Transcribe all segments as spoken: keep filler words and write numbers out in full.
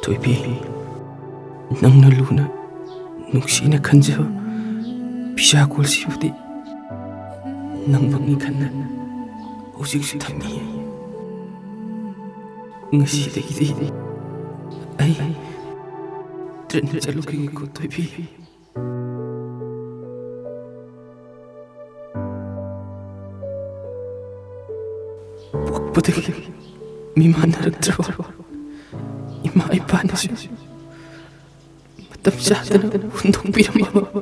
ꯊꯣꯏꯕꯤ, ꯅꯪꯅ ꯂꯨꯅ ꯅꯨꯡꯁꯤꯅ ꯈꯟꯖꯕ ꯄꯤꯖꯥ ꯀꯣꯜꯁꯤꯕꯨꯗꯤ ꯅꯪꯃꯛꯅꯤ ꯈꯟꯅ ꯍꯧꯖꯤꯛꯁꯨ ꯊꯝꯃꯤ꯫ ꯉꯁꯤꯗꯒꯤꯗꯤ ꯑꯩ ꯇ꯭ꯔꯦꯅꯤꯡ ꯆꯠꯂꯨꯈꯤꯒꯦꯀꯣ ꯊꯣꯏꯕꯤ꯫ ꯄꯣꯛꯄꯗꯒꯤ ꯃꯤꯃꯥꯟꯅꯔꯛꯇ꯭ꯔꯕ ꯏꯃꯥ ꯏꯄꯥꯅꯁꯨ ꯃꯇꯝ ꯆꯥꯗꯅ ꯍꯨꯟꯗꯣꯛꯄꯤꯔꯝꯃꯕ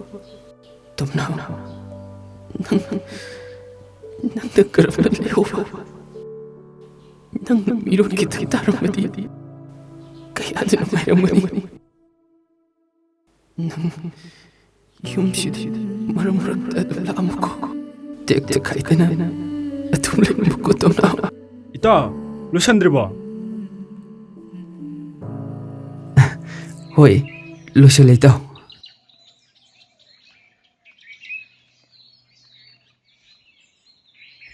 ꯇꯣꯝꯅꯥꯎ, ꯅꯪ, ꯅꯪꯅ ꯀꯔꯝꯅ ꯂꯩꯍꯧꯕ? ꯅꯪꯅ ꯃꯤꯔꯣꯟ ꯈꯤꯇꯪ ꯇꯥꯔꯝꯃꯗꯤ ꯀꯌꯥꯗ ꯅꯨꯡꯉꯥꯏꯔꯝꯒꯅꯤ꯫ ꯅꯪ ꯌꯨꯝꯁꯤꯗ ꯃꯔꯛ ꯃꯔꯛꯇ ꯑꯗꯨꯝ ꯂꯥꯛꯑꯝꯃꯨꯀꯣ꯫ ꯇꯦꯛꯇ ꯀꯥꯏꯗꯅ ꯑꯗꯨꯝ ꯂꯩꯔꯝꯃꯨꯀꯣ ꯇꯣꯝꯅꯥꯎ꯫ ꯏꯇꯥꯎ, ꯂꯣꯏꯁꯟꯗ꯭ꯔꯤꯕꯣ? ꯍꯣꯏ, ꯂꯣꯏꯁꯜꯂꯦ ꯏꯇꯥꯎ꯫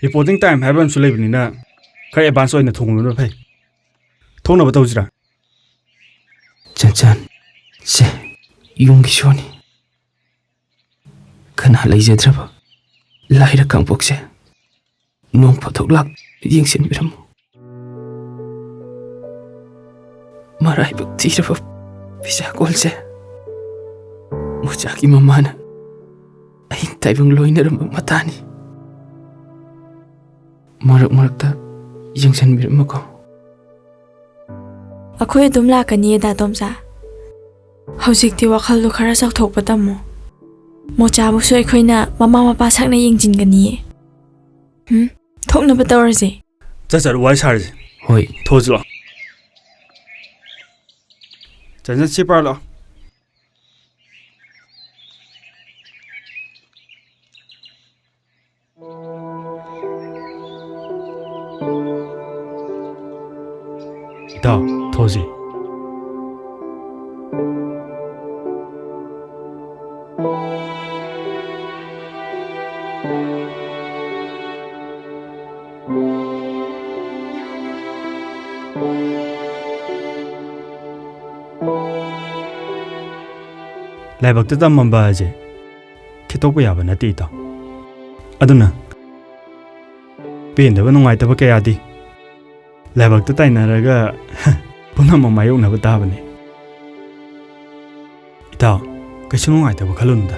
ꯔꯤꯄꯣꯔꯇꯤꯡ ꯇꯥꯏꯝ ꯍꯥꯏꯕ ꯑꯃꯁꯨ ꯂꯩꯕꯅꯤꯅ, ꯈꯔ ꯑꯦꯗꯚꯥꯟꯁ ꯑꯣꯏꯅ ꯊꯣꯡꯂꯨꯕꯅ ꯐꯩ꯫ ꯊꯣꯡꯅꯕ ꯇꯧꯁꯤꯔꯥ? ꯆꯟꯆꯟ, ꯁꯦ, ꯌꯨꯝꯒꯤ ꯁꯣꯅꯤ꯫ ꯀꯅꯥ ꯂꯩꯖꯗ꯭ꯔꯕ ꯂꯥꯏꯔ ꯀꯥꯡꯄꯣꯛꯁꯦ ꯅꯣꯡ ꯐꯥꯗꯣꯛ ꯂꯥꯛ ꯌꯦꯡꯁꯤꯟꯕꯤꯔꯝꯃꯨ꯫ ꯃꯔꯥꯏꯕꯛ ꯊꯤꯔꯕ ꯄꯤꯖꯥ ꯀꯣꯜꯁꯦ ꯃꯣꯆꯥꯒꯤ ꯃꯃꯥꯅ ꯑꯍꯤꯡ ꯇꯥꯏꯕꯪ ꯂꯣꯏꯅꯔꯝꯕ ꯃꯇꯥꯅꯤ꯫ ꯃꯔꯛ ꯃꯔꯛꯇ ꯌꯦꯡꯁꯤꯟꯕꯤꯔꯝꯃꯨꯀꯣ꯫ ꯑꯩꯈꯣꯏ ꯑꯗꯨꯝ ꯂꯥꯛꯀꯅꯤꯌꯦ ꯗꯥ ꯇꯣꯝꯆꯥ꯫ ꯍꯧꯖꯤꯛꯇꯤ ꯋꯥꯈꯜꯗꯣ ꯈꯔ ꯆꯥꯎꯊꯣꯛꯄ ꯇꯝꯃꯣ꯫ ꯃꯣꯆꯥꯕꯨꯁꯨ ꯑꯩꯈꯣꯏꯅ ꯃꯃꯥ ꯃꯄꯥ ꯁꯛꯅ ꯌꯦꯡꯁꯤꯟꯒꯅꯤꯌꯦ꯫ ꯍꯨꯝ? ꯊꯣꯛꯅꯕ ꯇꯧꯔꯁꯦ꯫ ꯆꯠ ꯆꯠ ꯋꯥꯔꯤ ꯁꯥꯔꯁꯦ꯫ ꯍꯣꯏ꯫ ꯊꯣꯛꯑꯁꯤ ꯂꯥꯛꯑꯣ꯫ ꯆꯟꯆꯟ, ꯁꯤ ꯄꯥꯔ ꯂꯥꯛꯑꯣ꯫ ꯏꯇꯥꯎ, ꯊꯣꯛꯑꯁꯤ꯫ ꯂꯥꯏꯕꯛꯇ ꯇꯝꯃꯝꯕ ꯍꯥꯏꯁꯦ ꯈꯦꯠꯇꯣꯛꯄ ꯌꯥꯕ ꯅꯠꯇꯦ, ꯏꯇꯥꯎ꯫ ꯑꯗꯨꯅ ꯄꯦꯟꯗꯕ ꯅꯨꯡꯉꯥꯏꯇꯕ ꯀꯌꯥꯗꯤ ꯂꯥꯏꯕꯛꯇ ꯇꯥꯏꯅꯔꯒ ꯄꯨꯝꯅꯃꯛ ꯃꯥꯌꯣꯛꯅꯕ ꯇꯥꯕꯅꯤ꯫ ꯏꯇꯥꯎ, ꯀꯩꯁꯨ ꯅꯨꯡꯉꯥꯏꯇꯕ ꯈꯜꯂꯨꯅꯨꯗ꯫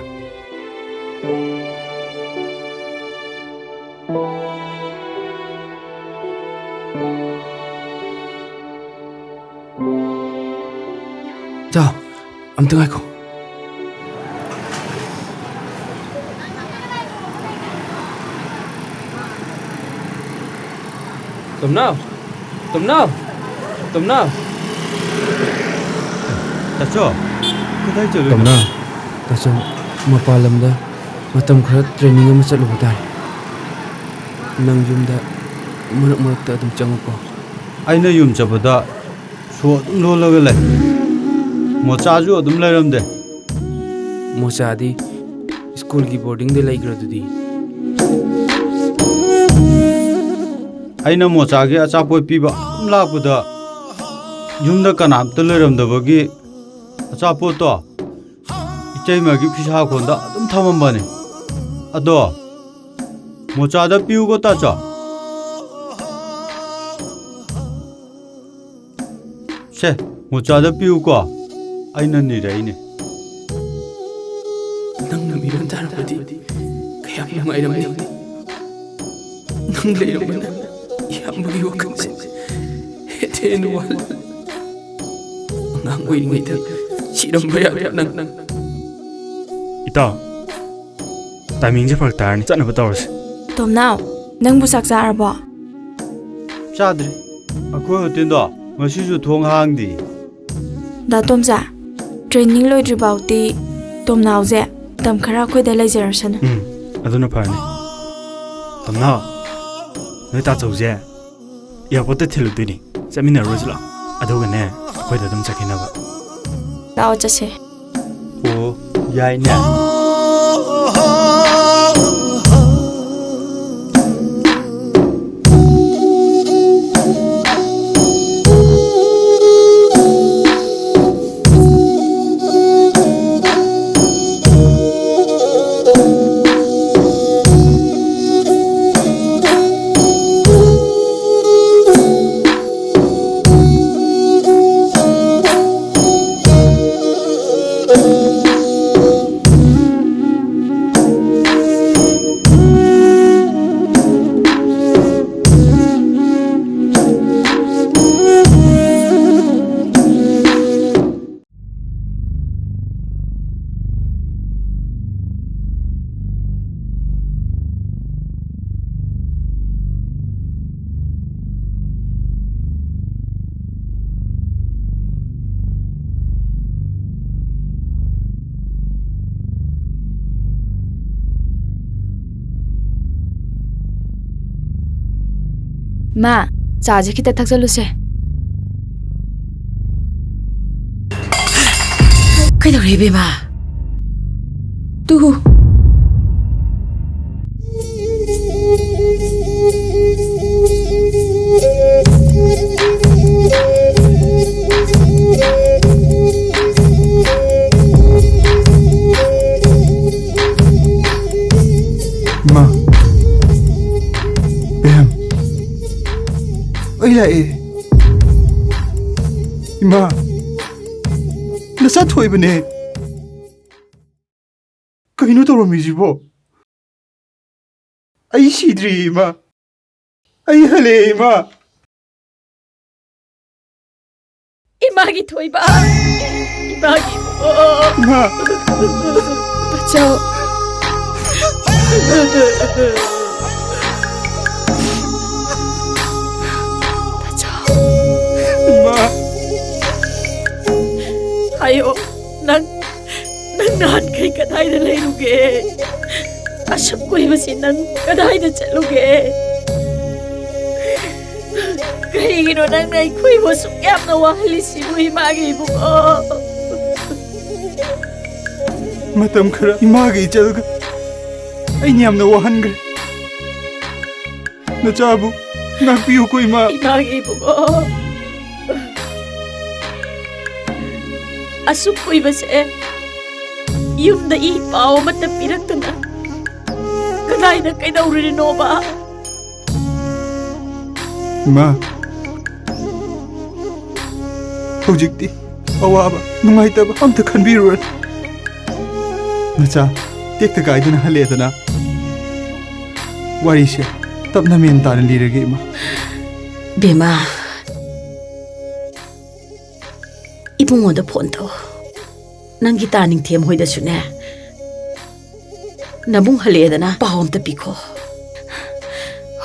ꯏꯇꯥꯎ, ꯑꯝꯇ ꯉꯥꯏꯈꯣ꯫ ꯇꯣꯝꯅꯥꯎ! ꯇꯣꯝꯅꯥꯎ! ꯇꯣꯝꯅꯥꯎ! ꯇꯥꯆꯧ, ꯀꯗꯥꯏ ꯆꯠꯂꯨꯏꯅꯣ? ꯇꯣꯝꯅꯥꯎ, ꯇꯥꯆꯧ, ꯃꯄꯥꯟ ꯂꯝꯗ ꯃꯇꯝ ꯈꯔ training ꯑꯃ ꯆꯠꯂꯨꯕ ꯇꯥꯔꯦ꯫ ꯅꯪ ꯌꯨꯝꯗ ꯃꯔꯛ ꯃꯔꯛꯇ ꯑꯗꯨꯝ ꯆꯪꯉꯨꯀꯣ꯫ ꯑꯩꯅ ꯌꯨꯝ ꯆꯠꯄꯗ ꯁꯣ ꯑꯗꯨꯝ ꯂꯣꯜꯂꯒ ꯂꯩ꯫ ꯃꯣꯆꯥꯁꯨ ꯑꯗꯨꯝ ꯂꯩꯔꯝꯗꯦ꯫ ꯃꯣꯆꯥꯗꯤ ꯁ꯭ꯀꯨꯜꯒꯤ ꯕꯣꯔꯗꯤꯡꯗ ꯂꯩꯈ꯭ꯔꯗꯨꯗꯤ꯫ ꯑꯩꯅ ꯃꯣꯆꯥꯒꯤ ꯑꯆꯥꯄꯣꯠ ꯄꯤꯕ ꯑꯗꯨꯝ ꯂꯥꯛꯄꯗ ꯌꯨꯝꯗ ꯀꯅꯥꯝꯇ ꯂꯩꯔꯝꯗꯕꯒꯤ ꯑꯆꯥꯄꯣꯠꯇꯣ ꯏꯇꯩꯃꯒꯤ ꯐꯤꯁꯥ ꯀꯣꯟꯗ ꯑꯗꯨꯝ ꯊꯝꯃꯝꯕꯅꯤ꯫ ꯑꯗꯣ ꯃꯣꯆꯥꯗ ꯄꯤꯌꯨꯀꯣ, ꯇꯥꯆꯧ꯫ ꯁꯦ, ꯃꯣꯆꯥꯗ ꯄꯤꯌꯨꯀꯣ, ꯑꯩꯅ ꯅꯤꯔꯛꯏꯅꯦ꯫ ꯅꯪꯅ ꯃꯤꯔꯣꯟ ꯇꯥꯔꯝꯃꯗꯤ ꯀꯌꯥꯝ ꯅꯨꯡꯉꯥꯏꯔꯝꯅꯤ꯫ ꯅꯪ ꯂꯩꯔꯝꯕꯅ ꯏꯌꯥꯝꯕꯒꯤ ꯋꯥꯈꯜꯁꯦ ꯍꯦꯟꯅ ꯍꯦꯟꯅ ꯋꯥꯍꯜꯂꯦ꯫ ꯑꯉꯥꯡ ꯑꯣꯏꯔꯤꯉꯩꯗ ꯁꯤꯔꯝꯕ ꯌꯥꯕ ꯅꯪ꯫ ꯏꯇꯥꯎ, timingꯁꯦ ꯐꯔꯛ ꯇꯥꯔꯅꯤ, ꯆꯠꯅꯕ ꯇꯧꯔꯁꯤ꯫ ꯇꯣꯝꯅꯥꯎ, ꯅꯪꯕꯨ ꯆꯥꯛ ꯆꯥꯔꯕꯣ? ꯆꯥꯗ꯭ꯔꯤ꯫ ꯑꯩꯈꯣꯏ ꯍꯣꯇꯦꯜꯗꯣ ꯉꯁꯤꯁꯨ ꯊꯣꯡ ꯍꯥꯡꯗꯦ꯫ ꯗꯥ ꯇꯣꯝꯆꯥ, training ꯂꯣꯏꯗ꯭ꯔꯤ ꯐꯥꯎꯗꯤ ꯇꯣꯝꯅꯥꯎꯁꯦ ꯃꯇꯝ ꯈꯔ ꯑꯩꯈꯣꯏꯗ ꯂꯩꯖꯔꯁꯅꯨ꯫ ꯎꯝ, ꯑꯗꯨꯅ ꯐꯔꯅꯤ꯫ ꯇꯣꯝꯅꯥꯎ, ꯅꯣꯏ ꯇꯥꯆꯧꯁꯦ airportꯇ ꯊꯤꯜꯂꯨꯗꯣꯏꯅꯤ, ꯆꯠꯃꯤꯟꯅꯔꯨꯔꯁꯤ ꯂꯥꯛꯑꯣ꯫ ꯑꯗꯨꯒꯅꯦ, ꯑꯩꯈꯣꯏꯗ ꯑꯗꯨꯝ ꯆꯠꯈꯤꯅꯕ꯫ ꯂꯥꯛꯑꯣ, ꯆꯠꯁꯦ꯫ ꯑꯣ, ꯌꯥꯏꯅꯦ꯫ ꯃꯥ, ꯆꯥꯁꯦ ꯈꯤꯇ ꯊꯛꯆꯜꯂꯨꯁꯦ꯫ ꯀꯩꯗꯧꯔꯦ ꯏꯕꯦꯝꯃ? ꯇꯨ꯫ ꯏꯃꯥ꯫ ꯕꯦꯝ꯫ ꯑꯩ ꯂꯥꯛꯑꯦ꯫ ꯏꯃꯥ꯫ ꯅꯆꯥ ꯊꯣꯏꯕꯅꯦ꯫ ꯀꯩꯅꯣ ꯇꯧꯔꯝꯃꯤꯁꯤꯕꯣ? ꯑꯩ ꯁꯤꯗ꯭ꯔꯤꯌꯦ, ꯏꯃꯥ꯫ ꯑꯩ ꯍꯜꯂꯛꯑꯦ, ꯏꯃꯥ꯫ ꯏꯃꯥꯒꯤ ꯊꯣꯏꯕ꯫ ꯏꯃꯥꯒꯤ ꯏꯕꯨꯡꯉꯣ꯫ ꯏꯃꯥ꯫ ꯕꯆꯧ꯫ ꯕꯆꯧ꯫ ꯏꯃꯥ꯫ ꯍꯥꯏꯌꯣ, ꯅꯪ ꯅꯪ ꯅꯍꯥꯟꯈꯩ ꯀꯗꯥꯏꯗ ꯂꯩꯔꯨꯒꯦ? ꯑꯁꯨꯛ ꯀꯨꯏꯕꯁꯤ ꯅꯪ ꯀꯗꯥꯏꯗ ꯆꯠꯂꯨꯒꯦ? ꯀꯔꯤꯒꯤꯅꯣ ꯅꯪꯅ ꯑꯩꯈꯣꯏꯕꯨ ꯑꯁꯨꯛ ꯌꯥꯝꯅ ꯋꯥꯍꯜꯂꯤꯁꯤꯕꯨ, ꯏꯃꯥꯒꯤ ꯏꯕꯨꯡꯉꯣ? ꯃꯇꯝ ꯈꯔ ꯏꯃꯥꯒ ꯏꯆꯜꯒ ꯑꯩꯅ ꯌꯥꯝꯅ ꯋꯥꯍꯟꯈ꯭ꯔꯦ꯫ ꯅꯆꯥꯕꯨ ꯉꯥꯛꯄꯤꯌꯨꯀꯣ, ꯏꯃꯥ꯫ ꯏꯃꯥꯒꯤ ꯏꯕꯨꯡꯉꯣ꯫ ꯑꯁꯨꯛ ꯀꯨꯏꯕꯁꯦ ꯌꯨꯝꯗ ꯏ ꯄꯥꯎ ꯑꯃꯠꯇ ꯄꯤꯔꯛꯇꯅ ꯀꯗꯥꯏꯗ ꯀꯩꯗꯧꯔꯨꯔꯤꯅꯣꯕ? ꯏꯃꯥ, ꯍꯧꯖꯤꯛꯇꯤ ꯑꯋꯥꯕ, ꯅꯨꯡꯉꯥꯏꯇꯕ ꯑꯝꯇ ꯈꯟꯕꯤꯔꯨꯔꯅꯨ꯫ ꯅꯆꯥ ꯇꯦꯛꯇ ꯀꯥꯏꯗꯅ ꯍꯜꯂꯦꯗꯅ꯫ ꯋꯥꯔꯤꯁꯦ ꯇꯞꯅ ꯃꯦꯟ ꯇꯥꯅ ꯂꯤꯔꯒꯦ, ꯏꯃꯥ꯫ ꯕꯦꯝꯃ, ꯏꯕꯨꯡꯉꯣꯗ ꯐꯣꯟ ꯇꯧ꯫ ꯅꯪꯒꯤ ꯇꯥ ꯅꯤꯡꯊꯦꯝ ꯍꯣꯏꯗꯁꯨꯅꯦ, ꯅꯕꯨꯡ ꯍꯜꯂꯛꯑꯦꯗꯅ ꯄꯥꯎ ꯑꯝꯇ ꯄꯤꯈꯣ꯫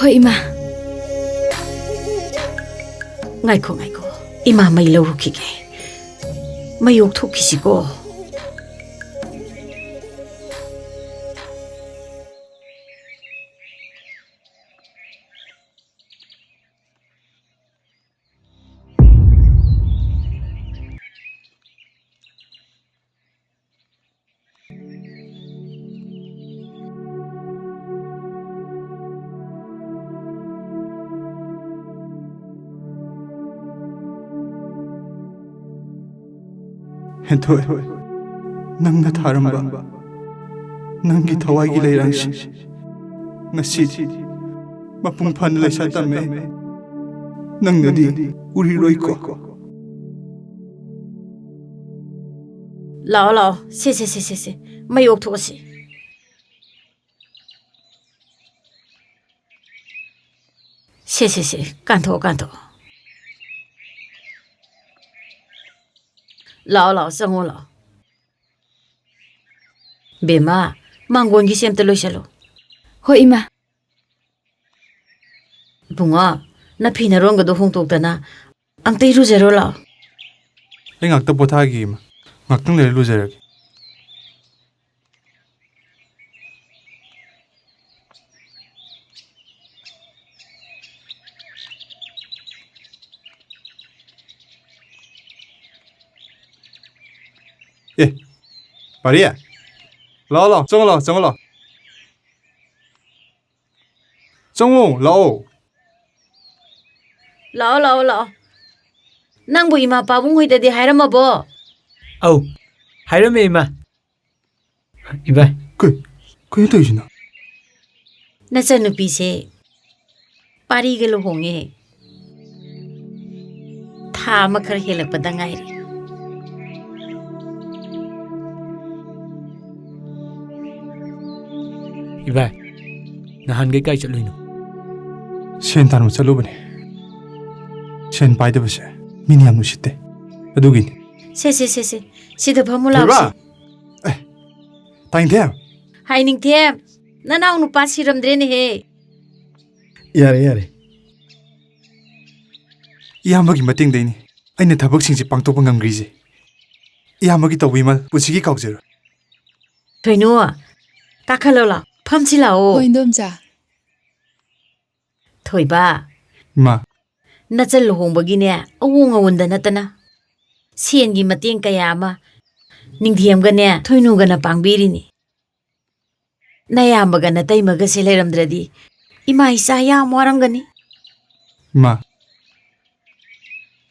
ꯍꯣꯏ, ꯏꯃꯥ꯫ ꯉꯥꯏꯈꯣ, ꯉꯥꯏꯈꯣ꯫ ꯏꯃꯥ ꯃꯩ ꯂꯧꯔꯨꯈꯤꯒꯦ꯫ ꯃꯩ ꯑꯣꯛꯊꯣꯛꯈꯤꯁꯤꯀꯣ꯫ ꯍꯦꯟꯊꯣꯏ, ꯅꯪꯅ ꯊꯥꯔꯝꯕ ꯅꯪꯒꯤ ꯊꯋꯥꯏꯒꯤ ꯂꯩꯔꯥꯡꯁꯤ ꯉꯁꯤꯗꯤ ꯃꯄꯨꯡ ꯐꯥꯅ ꯂꯩꯁꯥ ꯇꯝꯃꯦ꯫ ꯅꯪꯅꯗꯤ ꯎꯔꯤꯔꯣꯏꯀꯣ꯫ ꯂꯥꯛꯑꯣ, ꯂꯥꯛꯑꯣ꯫ ꯁꯦ, ꯁꯦ, ꯁꯦ, ꯁꯦ, ꯁꯦ꯫ ꯃꯩ ꯑꯣꯛꯊꯣꯛꯑꯁꯤ꯫ ꯁꯦ, ꯁꯦ, ꯁꯦ꯫ ꯀꯥꯟꯊꯣꯛꯑꯣ, ꯀꯥꯟꯊꯣꯛꯑꯣ꯫ ꯂꯥꯛꯑꯣ, ꯂꯥꯛꯑꯣ, ꯆꯪꯉꯣ, ꯂꯥꯛꯑꯣ꯫ ꯕꯦꯝꯃ, ꯃꯥꯡꯒꯣꯟꯒꯤꯁꯦ ꯑꯝꯇ ꯂꯣꯏꯁꯜꯂꯨ꯫ ꯍꯣꯏ, ꯏꯃꯥ꯫ ꯏꯕꯨꯡꯉꯣ, ꯅꯐꯤ ꯅꯔꯣꯟꯒꯗꯣ ꯍꯣꯡꯇꯣꯛꯇꯅ ꯑꯝꯇ ꯏꯔꯨꯖꯔꯣ ꯂꯥꯛꯑꯣ꯫ ꯑꯩ ꯉꯥꯛꯇ ꯄꯣꯊꯥꯒꯦ, ꯏꯃꯥ꯫ ꯉꯥꯛꯇꯪ ꯂꯩꯔ ꯂꯨꯖꯔꯒꯦ꯫ ꯑꯦ, ꯄꯥꯔꯤ? ꯂꯥꯛꯑꯣ, ꯂꯥꯛꯑꯣ, ꯆꯪꯉꯣ, ꯂꯥꯛꯑꯣ, ꯆꯪꯉꯣ, ꯂꯥꯛꯑꯣ꯫ ꯆꯪꯉꯣ, ꯂꯥꯛꯑꯣ꯫ ꯂꯥꯛꯑꯣ, ꯂꯥꯛꯑꯣ, ꯂꯥꯛꯑꯣ꯫ ꯅꯪꯕꯨ ꯏꯃꯥ ꯄꯥꯕꯨꯡ ꯍꯣꯏꯗꯗꯤ ꯍꯥꯏꯔꯝꯃꯕꯣ? ꯑꯧ, ꯍꯥꯏꯔꯝꯃꯦ, ꯏꯃꯥ꯫ ꯏꯕꯥꯏ꯫ ꯀꯩ-, ꯀꯩꯅꯣ ꯇꯧꯔꯤꯁꯤꯅ? ꯅꯆꯟꯅꯨꯄꯤꯁꯦ ꯄꯥꯔꯤꯒ ꯂꯨꯍꯣꯡꯉꯦ꯫ ꯊꯥ ꯑꯃ ꯈꯔ ꯍꯦꯜꯂꯛꯄꯗ ꯉꯥꯏꯔꯤ꯫ ꯏꯕꯥꯏ, ꯅꯍꯥꯟꯈꯩ ꯀꯥꯏ ꯆꯠꯂꯨꯏꯅꯣ? ꯁꯦꯟ ꯇꯥꯟꯕ ꯆꯠꯂꯨꯕꯅꯦ꯫ ꯁꯦꯟ ꯄꯥꯏꯗꯕꯁꯦ ꯃꯤꯅ ꯌꯥꯝ ꯎꯁꯤꯠꯇꯦ꯫ ꯑꯗꯨꯒꯤꯅꯤ꯫ ꯁꯦ, ꯁꯦ, ꯁꯦ, ꯁꯦ꯫ ꯁꯤꯗ ꯐꯝꯃꯨ ꯊꯣꯏꯕ! ꯂꯥꯎꯁꯦ꯫ ꯑꯦ, ꯇꯥꯏꯅꯤꯡꯊꯦꯝ! ꯍꯥꯏꯅꯤꯡꯊꯦꯝ, ꯅꯅꯥꯎ ꯅꯨꯄꯥ ꯁꯤꯔꯝꯗ꯭ꯔꯦꯅꯦꯍꯦ꯫ ꯌꯥꯔꯦ, ꯌꯥꯔꯦ꯫ ꯏꯌꯥꯝꯕꯒꯤ ꯃꯇꯦꯡꯗꯩꯅꯤ ꯑꯩꯅ ꯊꯕꯛꯁꯤꯡꯁꯦ ꯄꯥꯡꯊꯣꯛꯄ ꯉꯝꯈ꯭ꯔꯤꯁꯦ꯫ ꯏꯌꯥꯝꯕꯒꯤ ꯇꯧꯕꯤꯃꯜ ꯄꯨꯟꯁꯤꯒꯤ ꯀꯥꯎꯖꯔꯣꯏ꯫ ꯊꯣꯏꯅꯨ, ꯀꯥꯈꯠꯂꯣ ꯂꯥꯎ, ꯐꯝꯁꯤ ꯂꯥꯛꯑꯣ꯫ ꯍꯣꯏ, ꯏꯟꯗꯣꯝꯆꯥ꯫ ꯊꯣꯏꯕ꯫ ꯏꯃꯥ꯫ ꯅꯆꯟ ꯂꯨꯍꯣꯡꯕꯒꯤꯅꯦ, ꯑꯋꯣꯡ ꯑꯋꯣꯟꯗ ꯅꯠꯇꯅ ꯁꯦꯟꯒꯤ ꯃꯇꯦꯡ ꯀꯌꯥ ꯑꯃ ꯅꯤꯡꯊꯦꯝꯒꯅꯦ, ꯊꯣꯏꯅꯨꯒꯅ ꯄꯥꯡꯕꯤꯔꯤꯅꯤ꯫ ꯅꯌꯥꯝꯕꯒ ꯅꯇꯩꯃꯒꯁꯦ ꯂꯩꯔꯝꯗ꯭ꯔꯗꯤ ꯏꯃꯥ ꯏꯆꯥ ꯌꯥꯝ ꯋꯥꯔꯝꯒꯅꯤ꯫ ꯏꯃꯥ,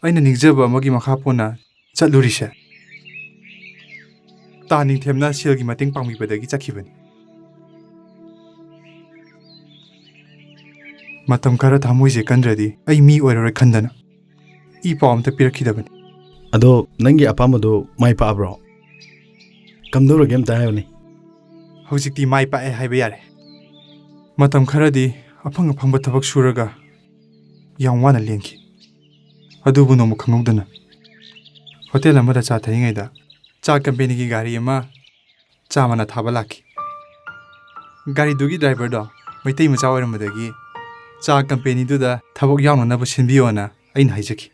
ꯑꯩꯅ ꯅꯤꯡꯖꯕ ꯑꯃꯒꯤ ꯃꯈꯥ ꯄꯣꯟꯅ ꯆꯠꯂꯨꯔꯤꯁꯦ꯫ ꯇꯥ ꯅꯤꯡꯊꯦꯝꯅ ꯁꯦꯜꯒꯤ ꯃꯇꯦꯡ ꯄꯥꯡꯕꯤꯕꯗꯒꯤ ꯆꯠꯈꯤꯕꯅꯤ꯫ ꯃꯇꯝ ꯈꯔ ꯊꯃꯣꯏꯁꯦ ꯀꯟꯗ꯭ꯔꯗꯤ ꯑꯩ ꯃꯤ ꯑꯣꯏꯔꯔꯣꯏ ꯈꯟꯗꯅ ꯏ ꯄꯥꯎ ꯑꯝꯇ ꯄꯤꯔꯛꯈꯤꯗꯕꯅꯤ꯫ ꯑꯗꯣ ꯅꯪꯒꯤ ꯑꯄꯥꯝꯕꯗꯣ ꯃꯥꯏ ꯄꯥꯛꯑꯕ꯭ꯔꯣ? ꯀꯝꯗꯧꯔꯒꯦ ꯑꯝꯇ ꯍꯥꯏꯌꯨꯅꯦ꯫ ꯍꯧꯖꯤꯛꯇꯤ ꯃꯥꯏ ꯄꯥꯛꯑꯦ ꯍꯥꯏꯕ ꯌꯥꯔꯦ꯫ ꯃꯇꯝ ꯈꯔꯗꯤ ꯑꯐꯪ ꯑꯐꯪꯕ ꯊꯕꯛ ꯁꯨꯔꯒ ꯌꯥꯝ ꯋꯥꯅ ꯂꯦꯟꯈꯤ꯫ ꯑꯗꯨꯕꯨ ꯅꯣꯡꯃ ꯈꯪꯍꯧꯗꯅ ꯍꯣꯇꯦꯜ ꯑꯃꯗ ꯆꯥ ꯊꯛꯏꯉꯩꯗ ꯆꯥ ꯀꯝꯄꯦꯅꯤꯒꯤ ꯒꯥꯔꯤ ꯑꯃ ꯆꯥ ꯃꯅꯥ ꯊꯥꯕ ꯂꯥꯛꯈꯤ꯫ ꯒꯥꯔꯤꯗꯨꯒꯤ ꯗ꯭ꯔꯥꯏꯚꯔꯗꯣ ꯃꯩꯇꯩ ꯃꯆꯥ ꯑꯣꯏꯔꯝꯕꯗꯒꯤ ꯆꯥ ꯀꯝꯄꯦꯅꯤꯗꯨꯗ ꯊꯕꯛ ꯌꯥꯎꯅꯅꯕ ꯁꯤꯟꯕꯤꯌꯣꯅ ꯑꯩꯅ ꯍꯥꯏꯖꯈꯤ꯫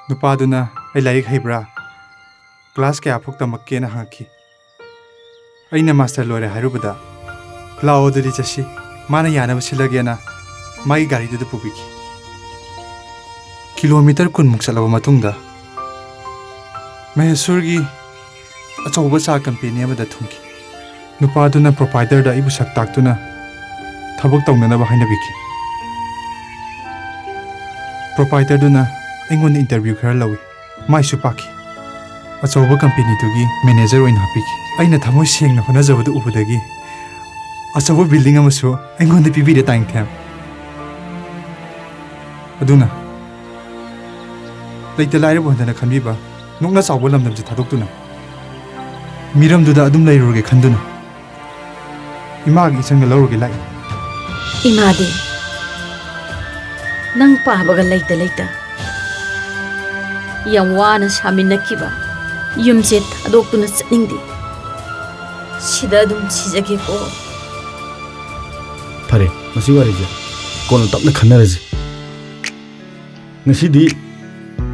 ꯅꯨꯄꯥꯗꯨꯅ ꯑꯩ ꯂꯥꯏꯔꯤꯛ ꯍꯩꯕ꯭ꯔꯥ, ꯀ꯭ꯂꯥꯁ ꯀꯌꯥ ꯐꯥꯎ ꯇꯝꯃꯛꯀꯦꯅ ꯍꯪꯉꯛꯈꯤ꯫ ꯑꯩꯅ ꯃꯥꯁꯇꯔ ꯂꯣꯏꯔꯦ ꯍꯥꯏꯔꯨꯕꯗ, "ꯂꯥꯛꯑꯣ ꯑꯗꯨꯗꯤ ꯆꯠꯁꯤ, ꯃꯥꯅ ꯌꯥꯅꯕ ꯁꯤꯜꯂꯒꯦꯅ" ꯃꯥꯒꯤ ꯒꯥꯔꯤꯗꯨꯗ ꯄꯨꯕꯤꯈꯤ꯫ ꯀꯤꯂꯣꯃꯤꯇꯔ ꯀꯨꯟꯃꯨꯛ ꯆꯠꯂꯕ ꯃꯇꯨꯡꯗ ꯃꯍꯦꯁꯨꯔꯒꯤ ꯑꯆꯧꯕ ꯆꯥ ꯀꯝꯄꯦꯅꯤ ꯑꯃꯗ ꯊꯨꯡꯈꯤ꯫ ꯅꯨꯄꯥꯗꯨꯅ ꯄ꯭ꯔꯣꯄꯥꯏꯇꯔꯗ ꯑꯩꯕꯨ ꯁꯛ ꯇꯥꯛꯇꯨꯅ ꯊꯕꯛ ꯇꯧꯅꯅꯕ ꯍꯥꯏꯅꯕꯤꯈꯤ꯫ ꯄ꯭ꯔꯣꯄꯥꯏꯇꯔꯗꯨꯅ ꯑꯩꯉꯣꯟꯗ ꯏꯟꯇꯔꯚ꯭ꯌꯨ ꯈꯔ ꯂꯧꯏ꯫ ꯃꯥꯏꯁꯨ ꯄꯥꯛꯈꯤ꯫ ꯑꯆꯧꯕ ꯀꯝꯄꯦꯅꯤꯗꯨꯒꯤ ꯃꯦꯅꯦꯖꯔ ꯑꯣꯏꯅ ꯍꯥꯞꯄꯤꯈꯤ꯫ ꯑꯩꯅ ꯊꯃꯣꯏ ꯁꯦꯡꯅ ꯍꯣꯠꯅꯖꯕꯗꯨ ꯎꯕꯗꯒꯤ ꯑꯆꯧꯕ ꯕꯤꯜꯗꯤꯡ ꯑꯃꯁꯨ ꯑꯩꯉꯣꯟꯗ ꯄꯤꯕꯤꯔꯦ ꯇꯥꯏꯅꯤꯡꯊꯦꯝ꯫ ꯑꯗꯨꯅ ꯂꯩꯇ ꯂꯥꯏꯔꯕ ꯍꯟꯊꯅ ꯈꯟꯕꯤꯕ ꯅꯣꯛꯅ ꯆꯥꯎꯕ ꯂꯝꯗꯝꯁꯦ ꯊꯥꯗꯣꯛꯇꯨꯅ ꯃꯤꯔꯝꯗꯨꯗ ꯑꯗꯨꯝ ꯂꯩꯔꯨꯔꯒꯦ ꯈꯟꯗꯨꯅ ꯏꯃꯥꯒꯤ ꯏꯆꯟꯒ ꯂꯧꯔꯨꯒꯦ ꯂꯥꯛꯏ꯫ ꯏꯃꯥꯗꯤ ꯅꯪ ꯄꯥꯕꯒ ꯂꯩꯇ ꯂꯩꯇ ꯌꯥꯝ ꯋꯥꯅ ꯁꯥꯃꯤꯟꯅꯈꯤꯕ ꯌꯨꯝꯁꯦ ꯊꯥꯗꯣꯛꯇꯨꯅ ꯆꯠꯅꯤꯡꯗꯦ꯫ ꯁꯤꯗ ꯑꯗꯨꯝ ꯁꯤꯖꯒꯦꯀꯣ꯫ ꯐꯔꯦ, ꯃꯁꯤ ꯋꯥꯔꯤꯁꯦ ꯀꯣꯟꯅ ꯇꯞꯅ ꯈꯟꯅꯔꯁꯤ꯫ ꯉꯁꯤꯗꯤ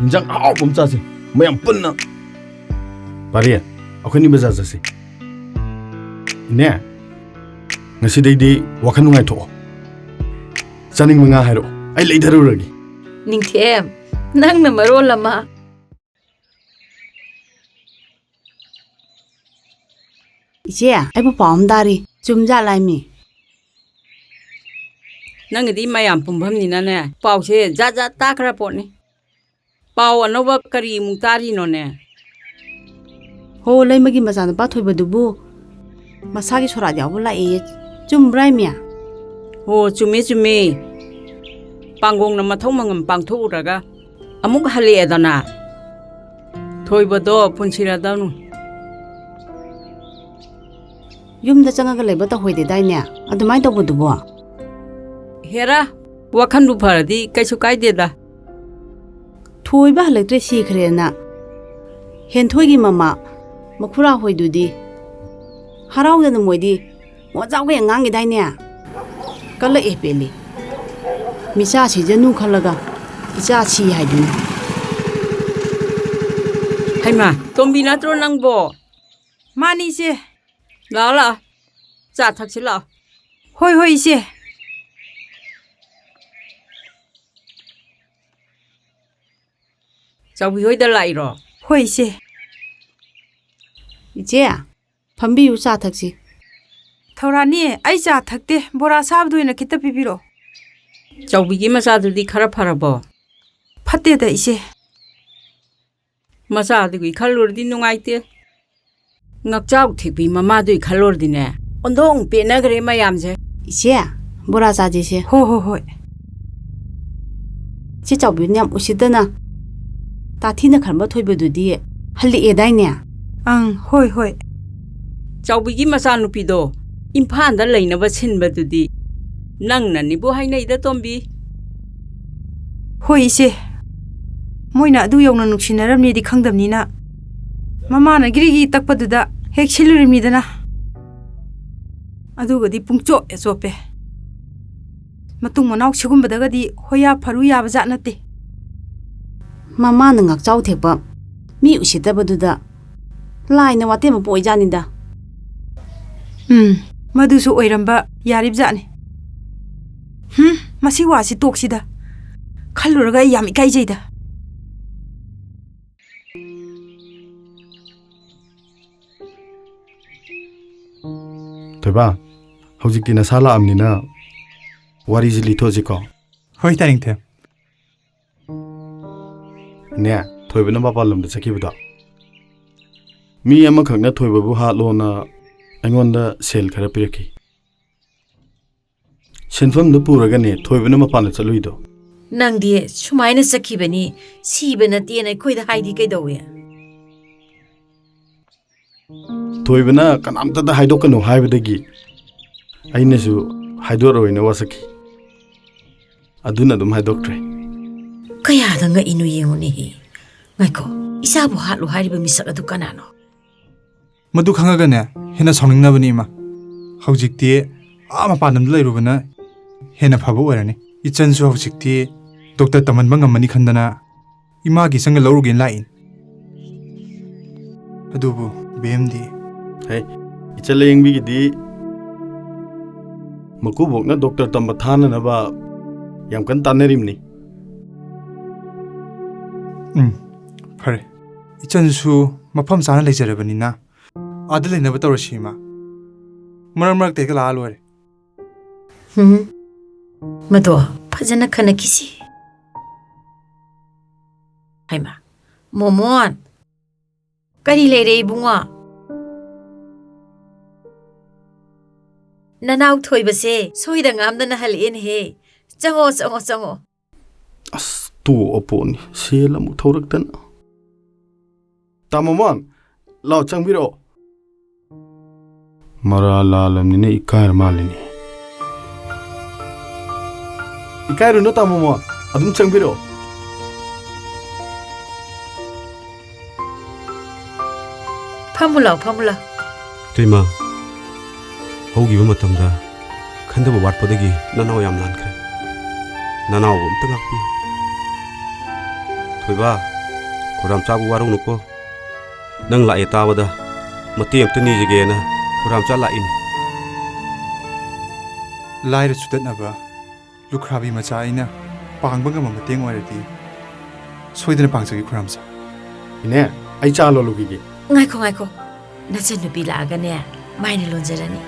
ꯏꯟꯖꯥꯡ ꯑꯍꯥꯎꯕ ꯑꯃ ꯆꯥꯁꯦ, ꯃꯌꯥꯝ ꯄꯨꯟꯅ꯫ ꯄꯥꯔꯤ, ꯑꯩꯈꯣꯏꯅꯤ ꯕꯖꯥꯔ ꯆꯠꯁꯤ꯫ ꯏꯅꯦ, ꯉꯁꯤꯗꯩꯗꯤ ꯋꯥꯈꯜ ꯅꯨꯡꯉꯥꯏꯊꯣꯛꯑꯣ꯫ ꯆꯥꯅꯤꯡꯕ ꯉꯥ ꯍꯥꯏꯔꯛꯑꯣ, ꯑꯩ ꯂꯩꯊꯔꯨꯔꯒꯦ꯫ ꯅꯤꯡꯊꯦꯝ, ꯅꯪꯅ ꯃꯔꯣꯜ ꯑꯃ꯫ ꯏꯆꯦ, ꯑꯩꯕꯨ ꯄꯥꯎ ꯑꯃ ꯇꯥꯔꯤ꯫ ꯆꯨꯝꯖꯥꯠꯂꯥꯏꯃꯤ? ꯅꯪꯒꯤꯗꯤ ꯃꯌꯥꯝ ꯄꯨꯝꯐꯝꯅꯤꯅꯅꯦ, ꯄꯥꯎꯁꯦ ꯖꯥꯠ ꯖꯥꯠ ꯇꯥꯈ꯭ꯔ ꯄꯣꯠꯅꯤ꯫ ꯄꯥꯎ ꯑꯅꯧꯕ ꯀꯔꯤꯃꯨꯛ ꯇꯥꯔꯤꯅꯣꯅꯦ? ꯑꯣ, ꯂꯩꯃꯒꯤ ꯃꯆꯥꯅꯨꯄꯥ ꯊꯣꯏꯕꯗꯨꯕꯨ ꯃꯁꯥꯒꯤ ꯁꯣꯔꯥꯠ ꯌꯥꯎꯕ ꯂꯥꯛꯑꯦꯌꯦ꯫ ꯆꯨꯝꯕ꯭ꯔꯥ, ꯏꯃꯤ? ꯑꯣ, ꯆꯨꯝꯃꯦ, ꯆꯨꯝꯃꯦ꯫ ꯄꯥꯡꯒꯣꯡꯅ ꯃꯊꯧ ꯃꯉꯝ ꯄꯥꯡꯊꯣꯛꯎꯔꯒ ꯑꯃꯨꯛ ꯍꯜꯂꯛꯑꯦꯗꯅ꯫ ꯊꯣꯏꯕꯗꯣ ꯄꯨꯟꯁꯤꯔꯗꯧꯅꯨ꯫ ꯌꯨꯝꯗ ꯆꯪꯉꯒ ꯂꯩꯕ ꯇꯧꯍꯩꯗꯦꯗꯥꯏꯅꯦ? ꯑꯗꯨꯃꯥꯏꯅ ꯇꯧꯕꯗꯨꯕꯣ? ꯍꯦꯔꯥ, ꯋꯥꯈꯟꯕꯨ ꯐꯔꯗꯤ ꯀꯩꯁꯨ ꯀꯥꯏꯗꯦꯗ꯫ ꯊꯣꯏꯕ ꯍꯜꯂꯛꯇ꯭ꯔꯦ, ꯁꯤꯈ꯭ꯔꯦꯅ ꯍꯦꯟꯊꯣꯏꯒꯤ ꯃꯃꯥ ꯃꯈꯨꯔꯥ ꯍꯣꯏꯗꯨꯗꯤ ꯍꯔꯥꯎꯗꯅ ꯃꯣꯏꯗꯤ ꯃꯣꯖꯥꯎꯒ ꯌꯥꯝ ꯉꯥꯡꯈꯤꯗꯥꯏꯅꯦ? ꯀꯜꯂꯛꯑꯦ ꯄꯦꯜꯂꯤ꯫ ꯃꯤꯆꯥ ꯁꯤꯖꯅꯨ ꯈꯜꯂꯒ ꯏꯆꯥ ꯁꯤ ꯍꯥꯏꯗꯨꯅꯤ꯫ ꯍꯩꯃꯥ, ꯇꯣꯝꯕꯤ ꯅꯠꯇ꯭ꯔꯣ ꯅꯪꯕꯣ? ꯃꯥꯅꯤ, ꯏꯆꯦ꯫ ꯂꯥꯛꯑꯣ, ꯂꯥꯛꯑꯣ꯫ ꯆꯥ ꯊꯛꯁꯤ ꯂꯥꯛꯑꯣ꯫ ꯍꯣꯏ, ꯍꯣꯏ, ꯏꯆꯦ꯫ ꯆꯥꯎꯕꯤ ꯍꯣꯏꯗ ꯂꯥꯛꯏꯔꯣ? ꯍꯣꯏ, ꯏꯆꯦ꯫ ꯏꯆꯦ, ꯐꯝꯕꯤꯌꯨ, ꯆꯥ ꯊꯛꯁꯤ꯫ ꯊꯧꯔꯥꯅꯤ, ꯑꯩ ꯆꯥ ꯊꯛꯇꯦ, ꯕꯣꯔꯥ ꯁꯥꯕꯗꯨ ꯑꯣꯏꯅ ꯈꯤꯇ ꯄꯤꯕꯤꯔꯛꯑꯣ꯫ ꯆꯥꯎꯕꯤꯒꯤ ꯃꯆꯥꯗꯨꯗꯤ ꯈꯔ ꯐꯔꯕꯣ? ꯐꯠꯇꯦꯗ, ꯏꯆꯦ꯫ ꯃꯆꯥꯗꯨꯒꯤ ꯈꯜꯂꯨꯔꯗꯤ ꯅꯨꯡꯉꯥꯏꯇꯦ꯫ ꯉꯛꯆꯥꯎ ꯊꯦꯛꯄꯤ ꯃꯃꯥꯗꯨꯒꯤ ꯈꯜꯂꯨꯔꯗꯤꯅꯦ, ꯑꯣꯟꯊꯣꯛ ꯄꯦꯟꯅꯈ꯭ꯔꯦ ꯃꯌꯥꯝꯁꯦ꯫ ꯏꯆꯦ, ꯕꯣꯔꯥ ꯆꯥꯁꯤꯁꯦ꯫ ꯍꯣ, ꯍꯣ, ꯍꯣꯏ꯫ ꯏꯆꯦ ꯆꯥꯎꯕꯤꯅ ꯌꯥꯝ ꯎꯁꯤꯠꯇꯅ ꯇꯥꯊꯤꯅ ꯈꯟꯕ ꯊꯣꯏꯕꯗꯨꯗꯤ ꯍꯜꯂꯛꯑꯦꯗꯥꯏꯅꯦ? ꯑꯪ, ꯍꯣꯏ, ꯍꯣꯏ꯫ ꯆꯥꯎꯕꯤꯒꯤ ꯃꯆꯥꯅꯨꯄꯤꯗꯣ ꯏꯝꯐꯥꯜꯗ ꯂꯩꯅꯕ ꯁꯤꯟꯕꯗꯨꯗꯤ ꯅꯪꯅꯅꯤꯕꯨ ꯍꯥꯏꯅꯩꯗ, ꯇꯣꯝꯕꯤ꯫ ꯍꯣꯏ, ꯏꯆꯦ꯫ ꯃꯣꯏꯅ ꯑꯗꯨ ꯌꯧꯅ ꯅꯨꯡꯁꯤꯅꯔꯝꯅꯤꯗꯤ ꯈꯪꯗꯕꯅꯤꯅ, ꯃꯃꯥꯅ ꯒꯤꯔꯤꯒꯤ ꯇꯛꯄꯗꯨꯗ ꯍꯦꯛ ꯁꯤꯜꯂꯨꯔꯤꯃꯤꯗꯅ꯫ ꯑꯗꯨꯒꯗꯤ ꯄꯨꯡꯆꯣꯞ ꯍꯦꯛ ꯆꯣꯞꯄꯦ꯫ ꯃꯇꯨꯡ ꯃꯅꯥꯎ ꯁꯤꯒꯨꯝꯕꯗꯒꯗꯤ ꯍꯣꯌꯥ ꯐꯔꯨ ꯌꯥꯕ ꯖꯥꯠ ꯅꯠꯇꯦ꯫ ꯃꯃꯥꯅ ꯉꯥꯛꯆꯥꯎ ꯊꯦꯛꯄ ꯃꯤ ꯎꯁꯤꯠꯇꯕꯗꯨꯗ ꯂꯥꯏꯅ ꯋꯥꯇꯦꯝꯕ ꯄꯣꯛꯏꯖꯥꯠꯅꯤꯗ꯫ ꯎꯝ, ꯃꯗꯨꯁꯨ ꯑꯣꯏꯔꯝꯕ ꯌꯥꯔꯤꯕꯖꯥꯠꯅꯤ꯫ ꯍꯨꯝ, ꯃꯁꯤ ꯋꯥꯁꯤ ꯇꯣꯛꯁꯤꯗ꯫ ꯈꯜꯂꯨꯔꯒ ꯑꯩ ꯌꯥꯝ ꯏꯀꯥꯏꯖꯩꯗ꯫ ꯊꯣꯏꯕ, ꯍꯧꯖꯤꯛꯇꯤ ꯅꯁꯥ ꯂꯥꯛꯑꯕꯅꯤꯅ ꯋꯥꯔꯤꯁꯤ ꯂꯤꯊꯣꯛꯑꯁꯤꯀꯣ꯫ ꯍꯣꯏ, ꯇꯥꯅꯤꯡꯊꯦꯝ꯫ ꯅꯦ, ꯊꯣꯏꯕꯅ ꯃꯄꯥꯟ ꯂꯝꯗ ꯆꯠꯈꯤꯕꯗꯣ, ꯃꯤ ꯑꯃꯈꯛꯅ ꯊꯣꯏꯕꯕꯨ ꯍꯥꯠꯂꯣꯅ ꯑꯩꯉꯣꯟꯗ ꯁꯦꯜ ꯈꯔ ꯄꯤꯔꯛꯈꯤ꯫ ꯁꯦꯟꯐꯝꯗꯨ ꯄꯨꯔꯒꯅꯦ ꯊꯣꯏꯕꯅ ꯃꯄꯥꯟꯗ ꯆꯠꯂꯨꯏꯗꯣ꯫ ꯅꯪꯗꯤ ꯁꯨꯃꯥꯏꯅ ꯆꯠꯈꯤꯕꯅꯤ, ꯁꯤꯕ ꯅꯠꯇꯦꯅ ꯑꯩꯈꯣꯏꯗ ꯍꯥꯏꯗꯤ ꯀꯩꯗꯧꯋꯦ? ꯊꯣꯏꯕꯅ ꯀꯅꯥꯝꯇꯗ ꯍꯥꯏꯗꯣꯛꯀꯅꯨ ꯍꯥꯏꯕꯗꯒꯤ ꯑꯩꯅꯁꯨ ꯍꯥꯏꯗꯣꯛꯑꯔꯣꯏꯅ ꯋꯥꯁꯛꯈꯤ꯫ ꯑꯗꯨꯅ ꯑꯗꯨꯝ ꯍꯥꯏꯗꯣꯛꯇ꯭ꯔꯦ꯫ ꯀꯌꯥꯗ ꯉꯛꯏꯅꯣ ꯌꯦꯡꯉꯨꯅꯦꯍꯦ꯫ ꯉꯥꯏꯈꯣ, ꯏꯆꯥꯕꯨ ꯍꯥꯠꯂꯨ ꯍꯥꯏꯔꯤꯕ ꯃꯤꯁꯛ ꯑꯗꯨ ꯀꯅꯥꯅꯣ? ꯃꯗꯨ ꯈꯪꯉꯒꯅꯦ, ꯍꯦꯟꯅ ꯁꯥꯎꯅꯤꯡꯅꯕꯅꯤ, ꯏꯃꯥ꯫ ꯍꯧꯖꯤꯛꯇꯤ ꯑꯥ ꯃꯄꯥꯟ ꯂꯝꯗ ꯂꯩꯔꯨꯕꯅ ꯍꯦꯟꯅ ꯐꯕ ꯑꯣꯏꯔꯅꯤ꯫ ꯏꯆꯟꯁꯨ ꯍꯧꯖꯤꯛꯇꯤ ꯗꯣꯛꯇꯔ ꯇꯝꯍꯟꯕ ꯉꯝꯃꯅꯤ ꯈꯟꯗꯅ ꯏꯃꯥꯒꯤ ꯏꯆꯟꯒ ꯂꯧꯔꯨꯒꯦꯅ ꯂꯥꯛꯏꯅꯤ꯫ ꯑꯗꯨꯕꯨ ꯕꯦꯝꯗꯤ ꯍꯦ, ꯏꯆꯜ ꯂꯥꯌꯦꯡꯕꯤꯒꯤꯗꯤ ꯃꯀꯨꯕꯣꯛꯅ ꯗꯣꯛꯇꯔ ꯇꯝꯕ ꯊꯥꯅꯅꯕ ꯌꯥꯝ ꯀꯟꯅ ꯇꯥꯟꯅꯔꯤꯕꯅꯤ꯫ ꯎꯝ, ꯐꯔꯦ꯫ ꯏꯆꯟꯁꯨ ꯃꯐꯝ ꯆꯥꯅ ꯂꯩꯖꯔꯕꯅꯤꯅ ꯑꯥꯗ ꯂꯩꯅꯕ ꯇꯧꯔꯁꯤ, ꯏꯃꯥ꯫ ꯃꯔꯛ ꯃꯔꯛꯇ ꯍꯦꯛꯇ ꯂꯥꯛꯑ ꯂꯣꯏꯔꯦ꯫ ꯎꯝ, ꯃꯗꯣ ꯐꯖꯅ ꯈꯟꯅꯈꯤꯁꯤ꯫ ꯍꯩꯃꯥ, ꯃꯣꯃꯣꯟ, ꯀꯔꯤ ꯂꯩꯔꯦ ꯏꯕꯨꯡꯉꯣ? ꯅꯅꯥꯎ ꯊꯣꯏꯕꯁꯦ ꯁꯣꯏꯗ ꯉꯥꯝꯗꯅ ꯍꯜꯂꯛꯑꯦꯅꯦꯍꯦ꯫ ꯆꯪꯉꯣ, ꯆꯪꯉꯣ, ꯆꯪꯉꯣ꯫ ꯑꯁ, ꯇꯣꯛꯑ ꯄꯣꯠꯅꯤ, ꯁꯦꯜ ꯑꯃꯨꯛ ꯊꯧꯔꯛꯇꯅ꯫ ꯇꯥ ꯃꯣꯃꯣꯟ, ꯂꯥꯎ, ꯆꯪꯕꯤꯔꯛꯑꯣ꯫ ꯃꯔꯥ ꯂꯥꯜꯂꯕꯅꯤꯅ ꯏꯀꯥꯏꯔ ꯃꯥꯜꯂꯤꯅꯦ꯫ ꯏꯀꯥꯏꯔꯨꯅꯨ, ꯇꯥ ꯃꯣꯃꯣꯟ, ꯑꯗꯨꯝ ꯆꯪꯕꯤꯔꯛꯑꯣ꯫ ꯐꯝꯃꯨ ꯂꯥꯎ, ꯐꯝꯃꯨ ꯂꯥꯎ꯫ ꯏꯇꯩꯃ, ꯍꯧꯈꯤꯕ ꯃꯇꯝꯗ ꯈꯟꯊꯕ ꯋꯥꯠꯄꯗꯒꯤ ꯅꯅꯥꯎ ꯌꯥꯝ ꯂꯥꯟꯈ꯭ꯔꯦ꯫ ꯅꯅꯥꯎꯕꯨ ꯑꯝꯇ ꯉꯥꯛꯄꯤꯌꯨ꯫ ꯊꯣꯏꯕ, ꯈꯣꯏꯔꯥꯝꯆꯥꯕꯨ ꯋꯥꯔꯧꯅꯨꯀꯣ꯫ ꯅꯪ ꯂꯥꯛꯑꯦ ꯇꯥꯕꯗ ꯃꯇꯦꯡ ꯑꯝꯇ ꯅꯤꯖꯒꯦꯅ ꯈꯣꯏꯔꯥꯝꯆꯥ ꯂꯥꯛꯏꯅꯤ꯫ ꯂꯥꯏꯔ ꯆꯨꯗꯠꯅꯕ ꯂꯨꯈ꯭ꯔꯥꯕꯤ ꯃꯆꯥ ꯑꯩꯅ ꯄꯥꯡꯕ ꯉꯝꯕ ꯃꯇꯦꯡ ꯑꯣꯏꯔꯗꯤ ꯁꯣꯏꯗꯅ ꯄꯥꯡꯖꯒꯦ, ꯈꯨꯔꯥꯝꯆꯥ꯫ ꯏꯅꯦ, ꯑꯩ ꯆꯥ ꯂꯣꯜꯂꯨꯈꯤꯒꯦ꯫ ꯉꯥꯏꯈꯣ, ꯉꯥꯏꯈꯣ꯫ ꯅꯆꯟꯅꯨꯄꯤ ꯂꯥꯛꯑꯒꯅꯦ, ꯃꯥꯏꯅ ꯂꯣꯟꯖꯔꯅꯤ꯫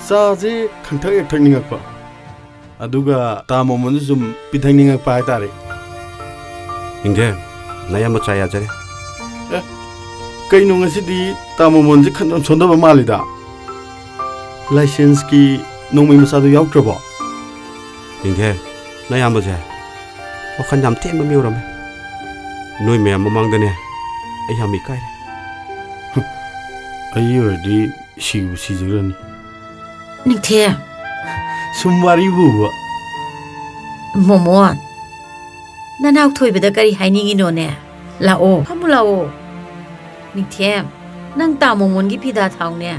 ꯆꯥꯁꯦ ꯈꯪꯊꯛ ꯍꯦꯛ ꯊꯛꯅꯤꯡꯉꯛꯄ, ꯑꯗꯨꯒ ꯇꯥ ꯃꯣꯃꯣꯟꯁꯨ ꯁꯨꯝ ꯄꯤꯊꯛꯅꯤꯡꯉꯛꯄ ꯍꯥꯏꯇꯥꯔꯦ꯫ ꯏꯟꯗꯦ, ꯅꯌꯥꯝꯕ ꯆꯥ ꯌꯥꯖꯔꯦ꯫ ꯑꯦ, ꯀꯩꯅꯣ ꯉꯁꯤꯗꯤ ꯇꯥ ꯃꯣꯃꯣꯟꯁꯦ ꯈꯟ ꯌꯥꯝ ꯁꯣꯟꯊꯕ ꯃꯥꯜꯂꯤꯗ? ꯂꯥꯏꯁꯦꯟꯁꯀꯤ ꯅꯣꯡꯃꯩ ꯃꯆꯥꯗꯨ ꯌꯥꯎꯗ꯭ꯔꯕꯣ? ꯌꯦꯡꯒꯦ, ꯅꯌꯥꯝꯕꯁꯦ ꯋꯥꯈꯜ ꯌꯥꯝ ꯊꯦꯝꯕ ꯃꯤ ꯑꯣꯏꯔꯝꯃꯦ꯫ ꯅꯣꯏ ꯃꯌꯥꯝ ꯃꯃꯥꯡꯗꯅꯦ ꯑꯩ ꯌꯥꯝ ꯏꯀꯥꯏꯔꯦ꯫ ꯑꯩ ꯑꯣꯏꯔꯗꯤ ꯁꯤꯕꯨ ꯁꯤꯖꯈ꯭ꯔꯅꯤ꯫ ꯅꯤꯡꯊꯦꯝ꯫ ꯁꯨꯝ ꯋꯥꯔꯤꯕꯨꯕ꯫ ꯃꯣꯃꯣꯟ, ꯅꯅꯥꯎ ꯊꯣꯏꯕꯗ ꯀꯔꯤ ꯍꯥꯏꯅꯤꯡꯉꯤꯅꯣꯅꯦ? ꯂꯥꯛꯑꯣ, ꯐꯝꯃꯨ ꯂꯥꯛꯑꯣ꯫ ꯅꯤꯡꯊꯦꯝ, ꯅꯪ ꯇꯥ ꯃꯣꯃꯣꯟꯒꯤ ꯐꯤꯗꯥ ꯊꯥꯎꯅꯦ꯫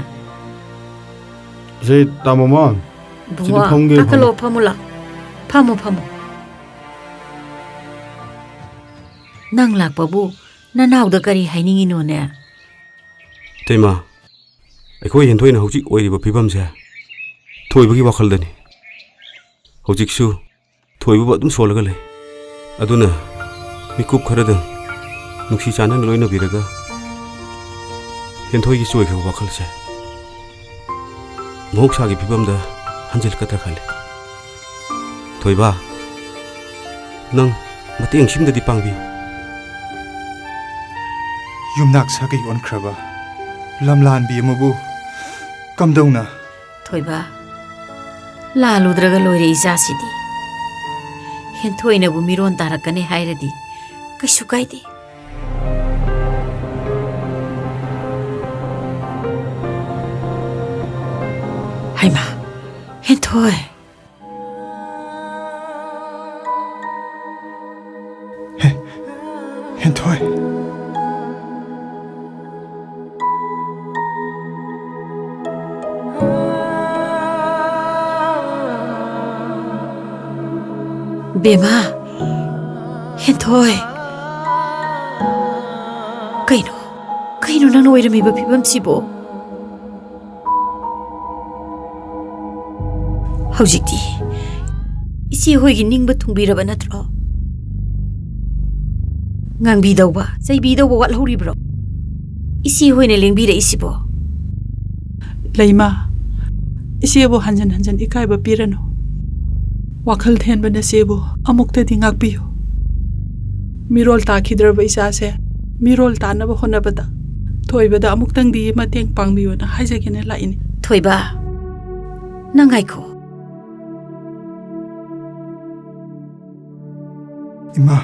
ꯁꯦ, ꯇꯥ ꯃꯣꯃꯣꯟ, ꯁꯤꯗ ꯏꯕꯨꯡꯉꯣ, ꯐꯝꯒꯦ, ꯀꯥꯈꯠꯂꯣ, ꯐꯝꯃꯨ꯫ ꯐꯝꯃꯨ ꯂꯥꯛꯑꯣ꯫ ꯐꯝꯃꯨ, ꯐꯝꯃꯨ꯫ ꯅꯪ ꯂꯥꯛꯄꯕꯨ ꯅꯅꯥꯎꯗ ꯀꯔꯤ ꯍꯥꯏꯅꯤꯡꯉꯤꯅꯣꯅꯦ? ꯏꯇꯩꯃ, ꯑꯩꯈꯣꯏ ꯍꯦꯟꯊꯣꯏꯅ ꯍꯧꯖꯤꯛ ꯑꯣꯏꯔꯤꯕ ꯐꯤꯕꯝꯁꯦ ꯊꯣꯏꯕꯒꯤ ꯋꯥꯈꯜꯗꯅꯤ꯫ ꯍꯧꯖꯤꯛꯁꯨ ꯊꯣꯏꯕꯕꯨ ꯑꯗꯨꯝ ꯁꯣꯜꯂꯒ ꯂꯩ꯫ ꯑꯗꯨꯅ ꯃꯤꯀꯨꯞ ꯈꯔꯗꯪ ꯅꯨꯡꯁꯤ ꯆꯥꯟꯅꯅ ꯂꯣꯏꯅꯕꯤꯔꯒ ꯍꯦꯟꯊꯣꯏꯒꯤ ꯆꯣꯏꯈ꯭ꯔꯕ ꯋꯥꯈꯜꯁꯦ ꯃꯍꯧꯁꯥꯒꯤ ꯐꯤꯕꯝꯗ ꯍꯟꯖꯤꯜꯂꯛꯀꯗ꯭ꯔꯥ ꯈꯜꯂꯤ꯫ ꯊꯣꯏꯕ, ꯅꯪ ꯃꯇꯦꯡ ꯁꯤꯝꯗꯗꯤ ꯄꯥꯡꯕꯤꯌꯨ꯫ ꯌꯨꯝꯅꯥꯛ ꯁꯥꯒꯩ ꯑꯣꯟꯈ꯭ꯔꯕ ꯂꯝꯂꯥꯟꯕꯤ ꯑꯃꯕꯨ ꯀꯝꯗꯧꯅ? ꯊꯣꯏꯕ, ꯂꯥꯜꯂꯨꯗ꯭ꯔꯒ ꯂꯣꯏꯔꯦ ꯏꯆꯥꯁꯤꯗꯤ꯫ ꯍꯦꯟꯊꯣꯏꯅꯕꯨ ꯃꯤꯔꯣꯟ ꯇꯥꯔꯛꯀꯅꯤ ꯍꯥꯏꯔꯗꯤ ꯀꯩꯁꯨ ꯀꯥꯏꯗꯦ꯫ ꯍꯩꯃꯥ, ꯍꯦꯟꯊꯣꯏ꯫ ꯍꯦ, ꯍꯦꯟꯊꯣꯏ꯫ ꯕꯦꯝꯃ, ꯍꯦꯟꯊꯣꯏ꯫ ꯀꯩꯅꯣ? ꯀꯩꯅꯣ ꯅꯪꯅ ꯑꯣꯏꯔꯝꯃꯤꯕ ꯐꯤꯕꯝꯁꯤꯕꯣ? ꯍꯧꯖꯤꯛꯇꯤ ꯏꯆꯦ ꯍꯣꯏꯒꯤ ꯅꯤꯡꯕ ꯊꯨꯡꯕꯤꯔꯕ ꯅꯠꯇ꯭ꯔꯣ? ꯉꯥꯡꯕꯤꯗꯧꯕ, ꯆꯩꯕꯤꯗꯧꯕ ꯋꯥꯠꯍꯧꯔꯤꯕ꯭ꯔꯣ? ꯏꯆꯦ ꯍꯣꯏꯅ ꯂꯦꯡꯕꯤꯔꯛꯏꯁꯤꯕꯣ? ꯂꯩꯃ, ꯏꯆꯦꯕꯨ ꯍꯟꯖꯟ ꯍꯟꯖꯟ ꯏꯀꯥꯏꯕ ꯄꯤꯔꯅꯨ꯫ ꯋꯥꯈꯜ ꯊꯦꯟꯕ ꯅꯆꯦꯕꯨ ꯑꯃꯨꯛꯇꯗꯤ ꯉꯥꯛꯄꯤꯌꯨ꯫ ꯃꯤꯔꯣꯜ ꯇꯥꯈꯤꯗ꯭ꯔꯕ ꯏꯆꯥꯁꯦ ꯃꯤꯔꯣꯜ ꯇꯥꯅꯕ ꯍꯣꯠꯅꯕꯗ ꯊꯣꯏꯕꯗ ꯑꯃꯨꯛꯇꯪꯗꯤ ꯃꯇꯦꯡ ꯄꯥꯡꯕꯤꯌꯣꯅ ꯍꯥꯏꯖꯒꯦꯅ ꯂꯥꯛꯏꯅꯤ꯫ ꯊꯣꯏꯕ, ꯅꯪ ꯉꯥꯏꯈꯣ꯫ ꯏꯃꯥ꯫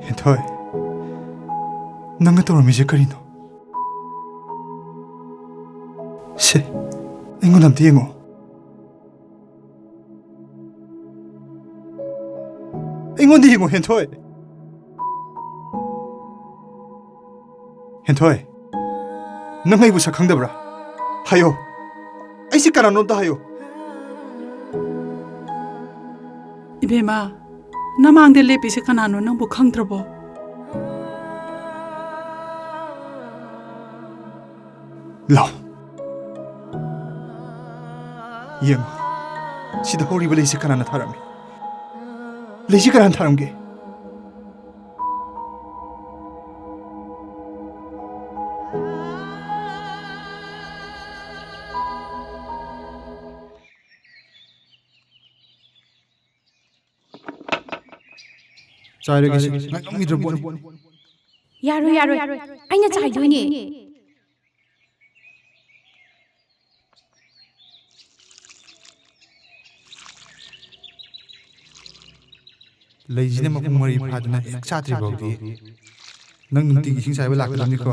ꯍꯦꯟꯊꯣꯏ, ꯅꯪꯅ ꯇꯧꯔꯝꯃꯤꯁꯦ ꯀꯔꯤꯅꯣ? ꯁꯦ, ꯑꯩꯉꯣꯟꯗ ꯑꯝꯇ ꯌꯦꯡꯉꯣ꯫ ꯑꯩꯉꯣꯟꯗ ꯌꯦꯡꯉꯣ, ꯍꯦꯟꯊꯣꯏ꯫ ꯍꯦꯟꯊꯣꯏ, ꯅꯪ ꯑꯩꯕꯨ ꯁꯛ ꯈꯪꯗꯕ꯭ꯔꯥ? ꯍꯥꯏꯌꯣ꯫ ꯑꯩꯁꯤ ꯀꯅꯥꯅꯣ ꯑꯝꯇ ꯍꯥꯏꯌꯣ꯫ ꯏꯕꯦꯝꯃ, ꯅꯃꯥꯡꯗ ꯂꯦꯞꯄꯤꯁꯦ ꯀꯅꯥꯅꯣ, ꯅꯪꯕꯨ ꯈꯪꯗ꯭ꯔꯕꯣ? ꯂꯥꯎ꯫ ꯌꯦꯡꯉꯨ꯫ ꯁꯤꯗ ꯍꯧꯔꯤꯕ ꯂꯩꯁꯦ ꯀꯅꯥꯅ ꯊꯥꯔꯝꯃꯤ? ꯂꯩꯁꯦ ꯀꯅꯥꯅ ꯊꯥꯔꯝꯒꯦ? ꯆꯥꯏꯔꯒꯦꯁꯦ꯫ ꯅꯪ ꯉꯝꯈꯤꯗ꯭ꯔ ꯄꯣꯠꯅꯤ꯫ ꯌꯥꯔꯣꯏ, ꯌꯥꯔꯣꯏ꯫ ꯑꯩꯅ ꯆꯥꯏꯗꯣꯏꯅꯦ꯫ ꯂꯩꯁꯤꯅ ꯃꯄꯨꯡ ꯃꯔꯩ ꯐꯥꯗꯅ ꯍꯦꯛ ꯁꯥꯠꯇ꯭ꯔꯤ ꯐꯥꯎꯗꯤ ꯅꯪ ꯅꯨꯡꯇꯤꯒꯤ ꯏꯁꯤꯡ ꯆꯥꯏꯕ ꯂꯥꯛꯀꯗꯕꯅꯤꯀꯣ꯫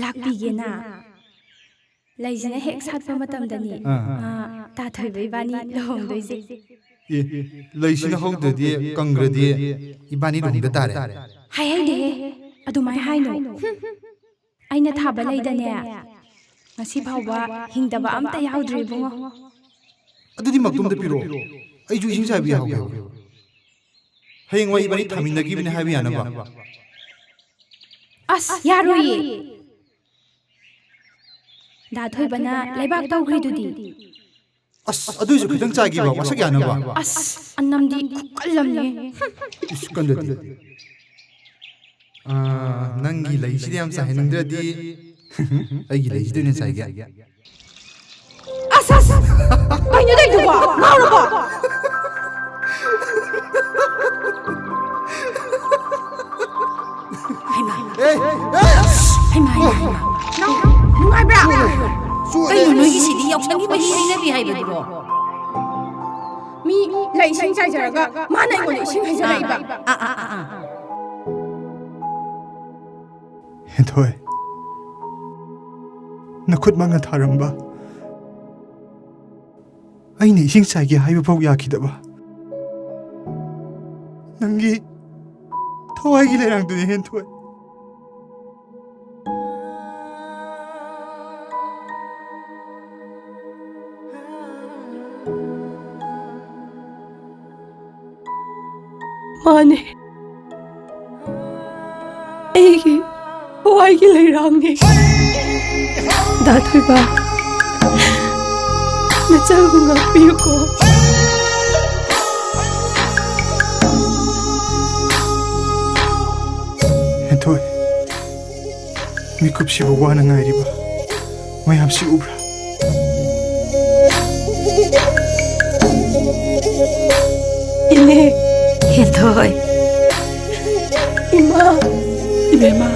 ꯂꯥꯛꯄꯤꯒꯦꯅ꯫ ꯂꯩꯁꯤꯅ ꯍꯦꯛ ꯁꯥꯠꯄ ꯃꯇꯝꯗꯅꯤ, ꯑꯥ꯫ ꯑꯥ, ꯇꯥ ꯊꯣꯏꯕ ꯏꯕꯥꯅꯤ ꯂꯨꯍꯣꯡꯗꯣꯏꯁꯦ꯫ ꯑꯦ, ꯂꯩꯁꯤꯅ ꯍꯧꯗ꯭ꯔꯗꯤ, ꯀꯪꯈ꯭ꯔꯗꯤ ꯏꯕꯥꯅꯤ ꯂꯨꯍꯣꯡꯗ ꯇꯥꯔꯦ꯫ ꯍꯥꯏꯍꯩꯗꯦꯍꯦ, ꯑꯗꯨꯃꯥꯏ ꯍꯥꯏꯅꯨ꯫ ꯍꯨꯝ, ꯑꯩꯅ ꯊꯥꯕ ꯂꯩꯗꯅꯦ, ꯉꯁꯤ ꯐꯥꯎꯕ ꯍꯤꯡꯗꯕ ꯑꯝꯇ ꯌꯥꯎꯗ꯭ꯔꯤ ꯏꯕꯨꯡꯉꯣ꯫ ꯑꯗꯨꯗꯤ ꯃꯛꯇꯨꯝꯗ ꯄꯤꯔꯛꯑꯣ, ꯑꯩꯁꯨ ꯏꯁꯤꯡ ꯆꯥꯏꯕ ꯌꯥꯎꯒꯦ꯫ ꯍꯌꯦꯡꯋꯥꯏ ꯏꯕꯥꯅꯤ ꯊꯥꯃꯤꯟꯅꯈꯤꯕꯅꯦ ꯍꯥꯏꯕ ꯌꯥꯅꯕ꯫ ꯑꯁ, ꯌꯥꯔꯣꯏꯌꯦ꯫ ꯗꯥ ꯊꯣꯏꯕꯅ ꯂꯩꯕꯥꯛ ꯇꯧꯈ꯭ꯔꯤꯗꯨꯗꯤ꯫ ꯑꯁ, ꯑꯗꯨꯏꯁꯨ ꯈꯤꯇꯪ ꯆꯥꯏꯒꯦꯕ, ꯋꯥꯁꯛ ꯌꯥꯅꯕ꯫ ꯑꯁ, ꯑꯅꯝꯗꯤ ꯈꯨꯀꯜ ꯑꯃꯅꯤ꯫ ꯏꯁ, ꯀꯟꯗꯗꯤ꯫ ꯑꯥ, ꯅꯪꯒꯤ ꯂꯩꯁꯤꯗꯤ ꯌꯥꯝ ꯆꯥꯏꯍꯟꯅꯤꯡꯗ꯭ꯔꯗꯤ ꯑꯩꯒꯤ ꯂꯩꯁꯤꯗ ꯑꯣꯏꯅ ꯆꯥꯏꯒꯦ꯫ ꯑꯁ ꯑꯁ! ꯀꯩꯅꯣ ꯇꯧꯔꯤꯗꯨꯕꯣ? ꯉꯥꯎꯔꯕꯣ? ꯍꯩꯃꯥ! ꯑꯦ, ꯑꯦ, ꯑꯁ! ꯍꯩꯃꯥ, ꯍꯩꯃꯥ, ꯍꯩꯃꯥ! ꯅꯪ ꯅꯨꯡꯉꯥꯏꯕ꯭ꯔꯥ? ꯆꯣꯠꯂꯦ꯫ ꯀꯩꯅꯣ ꯅꯣꯏꯒꯤꯁꯤꯗꯤ? ꯌꯥꯎꯁꯪꯒꯤ ꯃꯍꯤ ꯍꯩꯅꯕꯤ ꯍꯥꯏꯕꯗꯨꯔꯣ? ꯃꯤ ꯂꯩ ꯏꯁꯤꯡ ꯆꯥꯏꯖꯔꯒ ꯃꯥꯅ ꯑꯩꯉꯣꯟꯗ ꯏꯁꯤꯡ ꯍꯩꯖꯔꯛꯏꯕ꯫ ꯑꯥ ꯑꯥ ꯑꯥ ꯑꯥ ꯍꯦꯟꯊꯣꯏ, ꯅꯈꯨꯠꯃꯛꯅ ꯊꯥꯔꯝꯕ, ꯑꯩꯅ ꯏꯁꯤꯡ ꯆꯥꯏꯒꯦ ꯍꯥꯏꯕ ꯐꯥꯎ ꯌꯥꯈꯤꯗꯕ ꯅꯪꯒꯤ ꯊꯋꯥꯏꯒꯤ ꯂꯩꯔꯥꯡꯗꯨꯅꯤ, ꯍꯦꯟꯊꯣꯏ꯫ ꯃꯥꯅꯦ, ꯑꯩꯒꯤ ꯊꯋꯥꯏꯒꯤ ꯂꯩꯔꯥꯡꯅꯦ꯫ ꯗꯥ ꯊꯣꯏꯕ, ꯅꯆꯜꯕꯨ ꯉꯥꯛꯄꯤꯌꯨꯀꯣ꯫ ꯍꯦꯟꯊꯣꯏ, ꯃꯤꯀꯨꯞꯁꯤꯕꯨ ꯋꯥꯅ ꯉꯥꯏꯔꯤꯕ ꯃꯌꯥꯝꯁꯤ ꯎꯕ꯭ꯔꯥ? ꯏꯅꯦ, ꯍꯦꯟꯊꯣꯏ, ꯏꯃꯥ, ꯏꯕꯦꯝꯃ,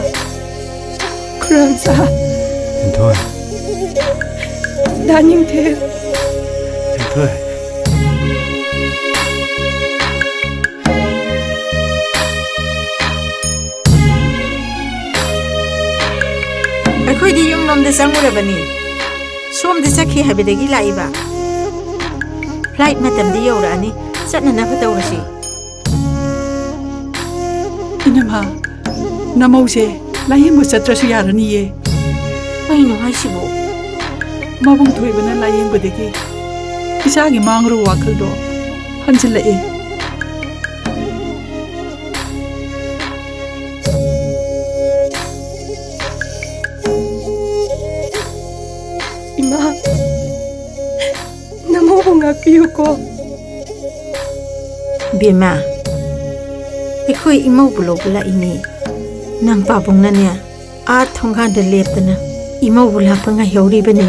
ꯈꯨꯔꯥꯝꯆꯥ, ꯍꯦꯟꯊꯣꯏ, ꯗꯥ ꯅꯤꯡꯊꯦꯝ꯫ ꯍꯦꯟꯊꯣꯏ꯫ ꯑꯩꯈꯣꯏꯗꯤ ꯌꯨꯝꯂꯣꯝꯗ ꯆꯪꯉꯨꯔꯕꯅꯤ꯫ ꯁꯣꯝꯗ ꯆꯠꯈꯤ ꯍꯥꯏꯕꯗꯒꯤ ꯂꯥꯛꯏꯕ꯫ ꯐ꯭ꯂꯥꯏꯠ ꯃꯇꯝꯗꯤ ꯌꯧꯔꯛꯑꯅꯤ, ꯆꯠꯅꯅꯕ ꯇꯧꯔꯁꯤ꯫ ꯏꯅꯝꯃ, ꯅꯃꯧꯁꯦ ꯂꯥꯌꯦꯡꯕ ꯆꯠꯇ꯭ꯔꯁꯨ ꯌꯥꯔꯅꯤꯌꯦ꯫ ꯀꯩꯅꯣ ꯍꯥꯏꯁꯤꯕꯣ? ꯃꯕꯨꯡ ꯊꯣꯏꯕꯅ ꯂꯥꯌꯦꯡꯕꯗꯒꯤ ꯏꯆꯥꯒꯤ ꯃꯥꯡꯂꯨꯕ ꯋꯥꯈꯜꯗꯣ ꯍꯟꯖꯤꯜꯂꯛꯑꯦ꯫ ꯏꯃꯥ, ꯅꯃꯧꯕꯨ ꯉꯥꯛꯄꯤꯌꯨꯀꯣ꯫ ꯕꯦꯝꯃ, ꯑꯩꯈꯣꯏ ꯏꯃꯧꯕꯨ ꯂꯧꯕ ꯂꯥꯛꯏꯅꯦ꯫ ꯅꯪ ꯄꯥꯕꯨꯡꯅꯅꯦ, ꯑꯥ ꯊꯣꯡꯒꯥꯟꯗ ꯂꯦꯞꯇꯅ ꯏꯃꯧꯕꯨ ꯂꯥꯛꯄ ꯉꯥꯏꯍꯧꯔꯤꯕꯅꯤ꯫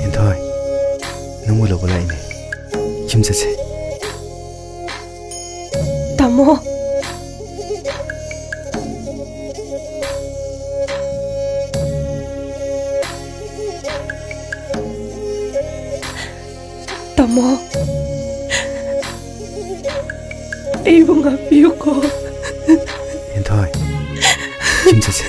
ꯍꯦꯟꯊꯣꯏ, ꯅꯪꯕꯨ ꯂꯧꯕ ꯂꯥꯛꯏꯅꯦ꯫ ꯌꯨꯝ ꯆꯠꯁꯦ꯫ ꯇꯥꯃꯣ꯫ ꯇꯥꯃꯣ, ꯑꯩꯕꯨ ꯉꯥꯛꯄꯤꯌꯨꯀꯣ꯫ ꯍꯦꯟꯊꯣꯏ, ꯌꯨꯝ ꯆꯠꯁꯦ꯫